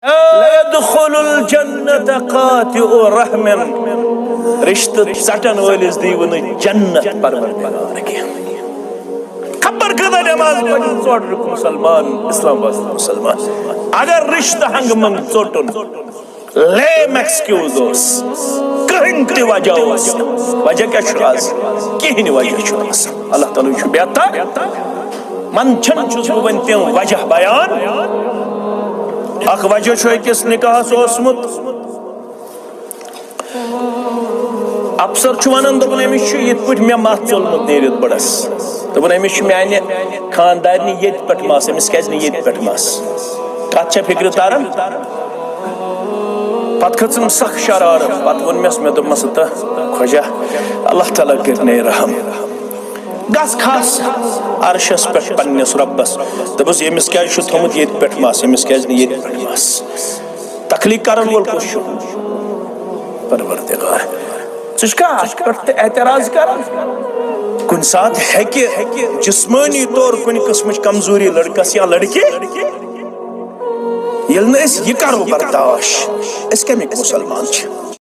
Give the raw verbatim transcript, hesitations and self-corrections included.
لا يدخل الجنة قاطع رحم۔ رشتہٕ ژٹن وٲلِس دِیِو نہٕ جنت پروردگار کینٛہہ۔ خبر کۭژاہ نماز پٔرِو، ژوٚٹ رُکُن مسلمان، اسلام واسطہٕ مسلمان۔ اگر رشتہٕ ہنگہٕ منٛگہٕ ژوٚٹُن، لیم ایکسکیوز اوس، کٕہٕنۍ تہِ وجہ اوس نہٕ۔ وجہ کیٛاہ چھُ آز؟ کِہیٖنۍ وجہ چھُنہٕ آسان۔ اللہ تعالیٰ چھُ بہتر۔ منٛدچھان چھُس بہٕ وۄنۍ تِم وجہ بیان۔ اکھ وجہ چھُ أکِس نکاحس اوسمُت، افسر چھُ ونان، دوٚپُن، أمِس چھُ یِتھ پٲٹھۍ مےٚ مَس ژوٚلمُت نیٖرِتھ بٕڑَس۔ دوٚپُن، أمِس چھُ میانہِ خاندارنہِ ییٚتہِ پٮ۪ٹھ مَس، أمِس کیازِ نہٕ ییٚتہِ پٮ۪ٹھ مَس؟ کَتھ چھےٚ فِکرِ تران؟ پَتہٕ کھٔژٕم سخ شرارت۔ پَتہٕ ووٚن مےٚ، مےٚ دوٚپمَس، "تہٕ خۄجا، اللہ تعالیٰ کٔرِنَے رحم۔ گژھ کھس عرشس پٮ۪ٹھ پننِس رۄبس۔ دوٚپُس، ییٚمِس کیازِ چھُ تھوٚمُت ییٚتہِ پٮ۪ٹھ مَس، ییٚمِس کیازِ نہٕ ییٚتہِ پٮ۪ٹھ مَس؟ تخلیق کرن وول کُس چھُ؟ پروردگار۔ ژٕ چھُکھا اَتھ پٮ۪ٹھ تہِ اعتراض کران؟" کُنہِ ساتہٕ ہیٚکہِ جسمٲنی طور کُنہِ قٕسمٕچ کمزوری لڑکس یا لڑکی، ییٚلہِ نہٕ أسۍ یہِ کرو برداش، أسۍ کَمِکۍ مُسلمان چھِ؟